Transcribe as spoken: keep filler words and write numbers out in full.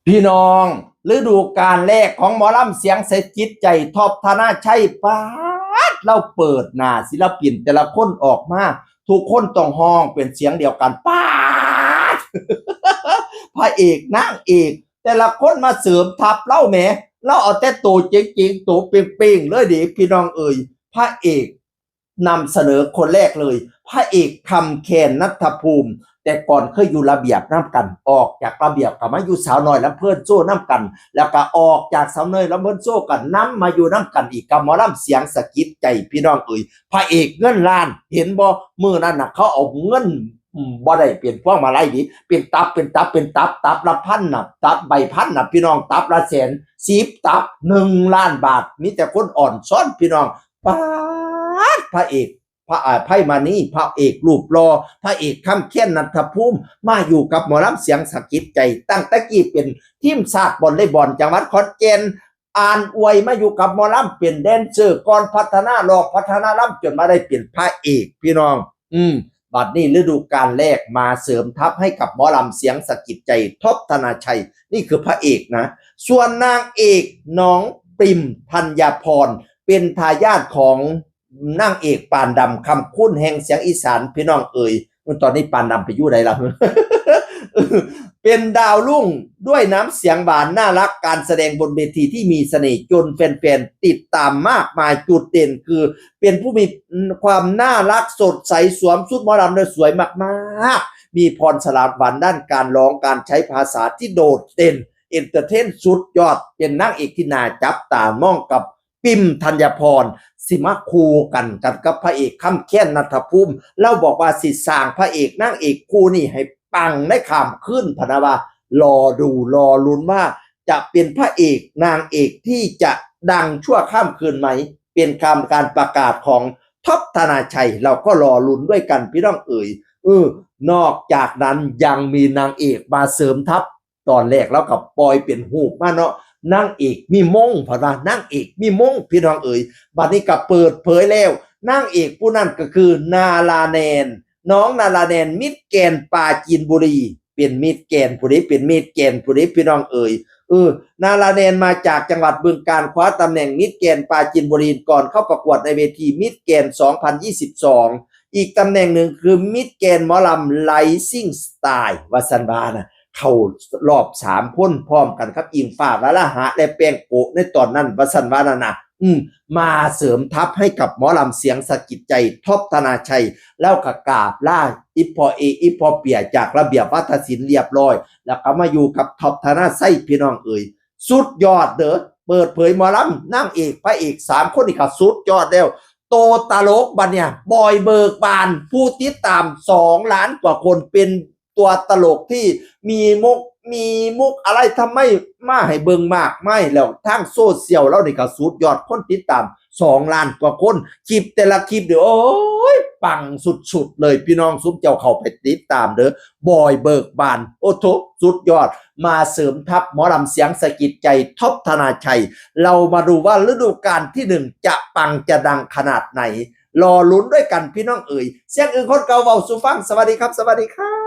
พี่น้อง ฤดูกาลแรกของหมอลำเสียงสะกิดใจ ท็อป ธนชัย ป๊าด เราเปิดหน้าศิลปินแต่ละคนออกมา ทุกคนต้องฮ้องเป็นเสียงเดียวกัน ป๊าด พระเอกนางเอก แต่ละคนมาเสริมทัพเราแหม เราเอาแต่โตเจ๋งๆ โตเป่งๆ เลยเด้พี่น้องเอ๋ย พระเอก นำเสนอคนแรกเลย พระเอกคำแคน ณัฐภูมิ แต่ก่อนเคยอยู่ระเบียบนำกัน ออกจากระเบียบก็มาอยู่สาวน้อยลำเพลินโชว์นำกัน แล้วก็ออกจากสาวน้อยลำเพลินโชว์ก็นำมาอยู่นำกันอีกกับหมอลำเสียงสะกิดใจพี่น้องเอ๋ย พระเอกเงินล้าน เห็นบ่ มื้อนั้นน่ะเขาเอาเงิน อืม บ่ได้เป็นพวงมาลัยดิ เป็นตับ เป็นตับ เป็นตับ ตับละพันน่ะ ตับใบพันน่ะ พี่น้อง ตับละแสน สิบตับ หนึ่งล้านบาท มีแต่คนอ่อนซ้อนพี่น้อง ป๊าด พระเอก พระ อ่า ไพมณี พระเอกรูปหล่อ พระเอกคำแคน ณัฐภูมิ มาอยู่กับหมอลำเสียงสะกิดใจ ตั้งแต่กี้เป็นทีมชาติวอลเลย์บอลจังหวัดขอนแก่น อ่านอวยมาอยู่กับหมอลำ เป็นแดนเซอร์ก่อน พัฒนาร้อง พัฒนาลำ จนมาได้เป็นพระเอกพี่น้อง อืม บัดนี้ฤดูกาลแรกมาเสริมทัพให้กับหมอลำเสียงสะกิดใจ ท็อป ธนชัย นี่คือพระเอกนะ ส่วนนางเอกน้องปิม ธัญญาพร เป็นทายาทของนางเอกปานดำ คำคูณแห่งเสียงอีสานพี่น้องเอ๋ย ตอนนี้ปานดำไปอยู่ใดล่ะ เป็นดาวรุ่งด้วยน้ำเสียงหวานน่ารัก การแสดงบนเวทีที่มีเสน่ห์จนแฟนๆติดตามมากมาย จุดเด่นคือเป็นผู้มีความน่ารักสดใส สวมชุดหมอลำได้สวยมากๆ มีพรสวรรค์ด้านการร้อง การใช้ภาษาที่โดดเด่น เอนเตอร์เทนสุดยอด เป็นนางเอกที่น่าจับตามองกับ ปิม ธัญญาพร สิมาคู่กันกันกับพระเอกคำแคน ณัฐภูมิ ลาวบอกว่าสิสร้างพระเอกนางเอกคู่นี้ให้ปังในข้ามคืน พะนะว่า รอดูรอลุ้นว่าจะเป็นพระเอกนางเอกที่จะดังชั่วข้ามคืนไหม เป็นคำการประกาศของท็อป ธนชัย เราก็รอลุ้นด้วยกันพี่น้องเอ๋ย เออ นอกจากนั้นยังมีนางเอกมาเสริมทัพ ตอนแรกเราก็ปล่อยเป็นรูปมาเนาะ นางเอกมีมง เพิ่นว่านางเอกมีมง พี่น้องเอ๋ย บัดนี้ก็เปิดเผยแล้ว นางเอกผู้นั้นก็คือนาราแนน น้องนาราแนน มิสแกรนด์ปราจีนบุรี เป็นมิสแกรนด์ผู้ใด เป็นมิสแกรนด์ผู้ใด พี่น้องเอ๋ย เออ นาราแนนมาจากจังหวัดบึงกาฬ คว้าตำแหน่งมิสแกรนด์ปราจีนบุรีก่อนเข้าประกวดในเวทีมิสแกรนด์ สองพันยี่สิบสอง อีกตำแหน่งหนึ่งคือมิสแกรนด์หมอลำ Rising Star ว่าซั่นว่านะ เข้ารอบสามคนพร้อมกันกับอิงฟ้า วราหะ และแป้งโกะในตอนนั้น ว่าซั่นว่านั่นนะ อืม มาเสริมทัพให้กับหมอลำเสียงสะกิดใจ ท็อป ธนชัย แล้วก็กราบลาอีพ่อเอ อีพ่อเปียจากระเบียบวาทศิลป์เรียบร้อย แล้วก็มาอยู่กับท็อป ธนชัย พี่น้องเอ๋ย สุดยอดเด้อ เปิดเผยหมอลำ นางเอกพระเอกสามคนนี่ก็สุดยอดแล้ว โตตลกบัดเนี่ย บอยเบิกบาน ผู้ติดตามสองล้านกว่าคน เป็นตัวตลกที่มีมุก มีมุกอะไรทำไมมาให้เบิ่งมากมาย แล้วทางโซเชียลลาวนี่ก็สุดยอด คนติดตามสองล้านกว่าคน คลิปแต่ละคลิปเด้อ โอ้ย ปังสุดๆเลย พี่น้องซุมเจ้าเข้าไปติดตามเด้อ บอยเบิกบาน โอ้โถ สุดยอด มาเสริมทัพหมอลำเสียงสะกิดใจ ท็อป ธนชัย เรามาดูว่าฤดูกาลที่หนึ่งจะปังจะดังขนาดไหน รอลุ้นด้วยกันพี่น้องเอ๋ย เสียงอึ่งคนเก่าเว้าสู่ฟัง สวัสดีครับ สวัสดีครับ